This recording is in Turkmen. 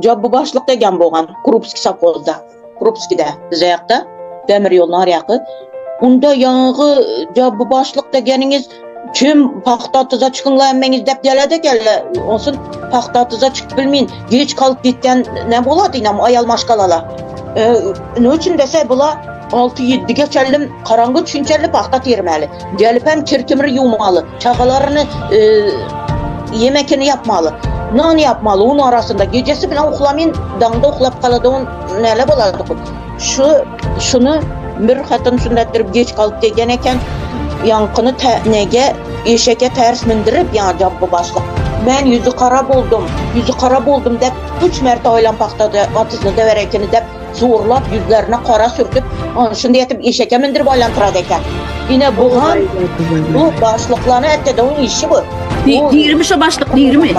Jabby başlyk degen bolgan Krupskiý sowhozda. Krupskide, bize ýakda, demir ýoluň arýaky. Unda ýaňky Jabby başlyk degeniňiz kim pagta atyza çykyňla hemmeňiz dep geledi ekende, onsun pagta atyza çykyp bilmeýin, geç galyp gitgen ne bolady ynam aýal maşgalala. Ne üçin dese bula 6-7 çenli garaňky düşünçeli pagta termeli. Gelip hem kir-kimir ýuwmaly, çagalaryny ýemekini ýapmaly, nan ýapmaly, un arasynda gijesi bilen uhlamin, daňda uhlap galady, un näle bolady. Şu şuny bir hatyn şunda etdirip geç galyp degen eken, ýaňkyny nege eşeke ters mindirip, ýa jabby başlyk. Men ýüzi kara boldum, ýüzi kara boldum dep, üç merte oýlan pagtada atyzyny dewer ekeni dep, Zorlap ýüzlerine gara sürtüp, şunday etip eşeke mindirip aýlantyrady eken. Ine bu han bu başlyklany etdi, onuň işi bu. Dirimi şo başlyk dirimi?